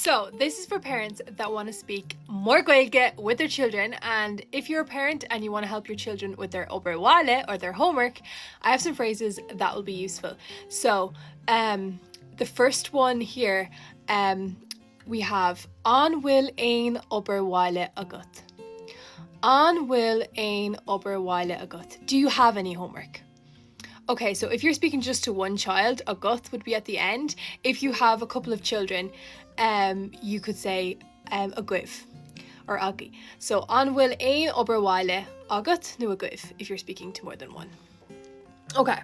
So this is for parents that want to speak more Gaeilge with their children and if you're a parent and you want to help your children with their obair bhaile or their homework, I have some phrases that will be useful. So um, the first one here um, we have An bhfuil aon obair bhaile agat? An bhfuil aon obair bhaile agat? Do you have any homework? Okay, so if you're speaking just to one child, agat would be at the end. If you have a couple of children, um, you could say um, agaibh or agaibh. So an bhfuil aon obair bhaile agat nó agaibh if you're speaking to more than one. Okay.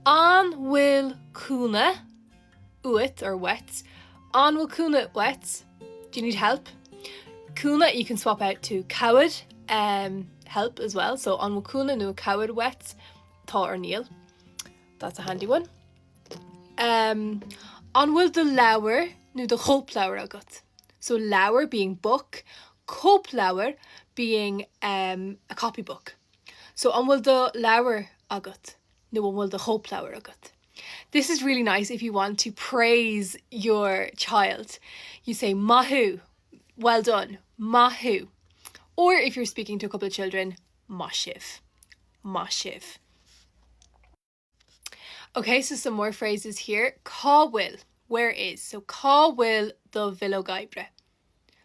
An bhfuil cúnamh uait or uait? An bhfuil cúnamh uait? Do you need help? Cúnamh you can swap out to cabhair um, help as well. So an bhfuil cúnamh nó cabhair uait? Tá or níl. That's a handy one. Um, an bhfuil do leabhar nó do chóipleabhar agat? So leabhar being book, cóipleabhar being um, a copybook. So an bhfuil do leabhar agat nó an bhfuil do chóipleabhar agat? This is really nice if you want to praise your child. You say maith thú, well done, maith thú. Or if you're speaking to a couple of children, maith sibh, maith sibh. Okay, so some more phrases here. Cá bhfuil, where is? So cá bhfuil do bhileog oibre?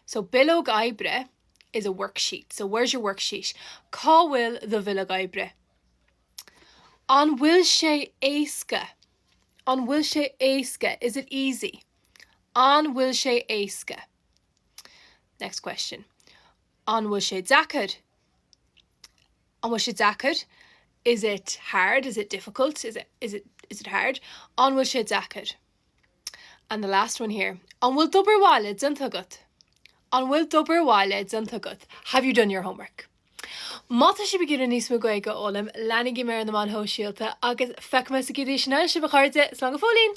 So bileog oibre is a worksheet. So where's your worksheet? Cá bhfuil do bhileog oibre? An bhfuil sé éasca? An bhfuil sé éasca? Is it easy? An bhfuil sé éasca? Next question. An bhfuil sé deacair? An bhfuil sé deacair? Is it hard? Is it difficult? Is it, is it, is it hard? An bhfuil sé deacair? And the last one here. An bhfuil d'obair bhaile déanta agat? An bhfuil d'obair bhaile déanta agat? Have you done your homework? Má tá sibh ag iarraidh níos mó Gaeilge a fhoghlaim, leanaigí mé ar na meáin shóisialta agus feicfidh mé sa gcéad fhíseán eile sibh a chairde, slán go fóillín!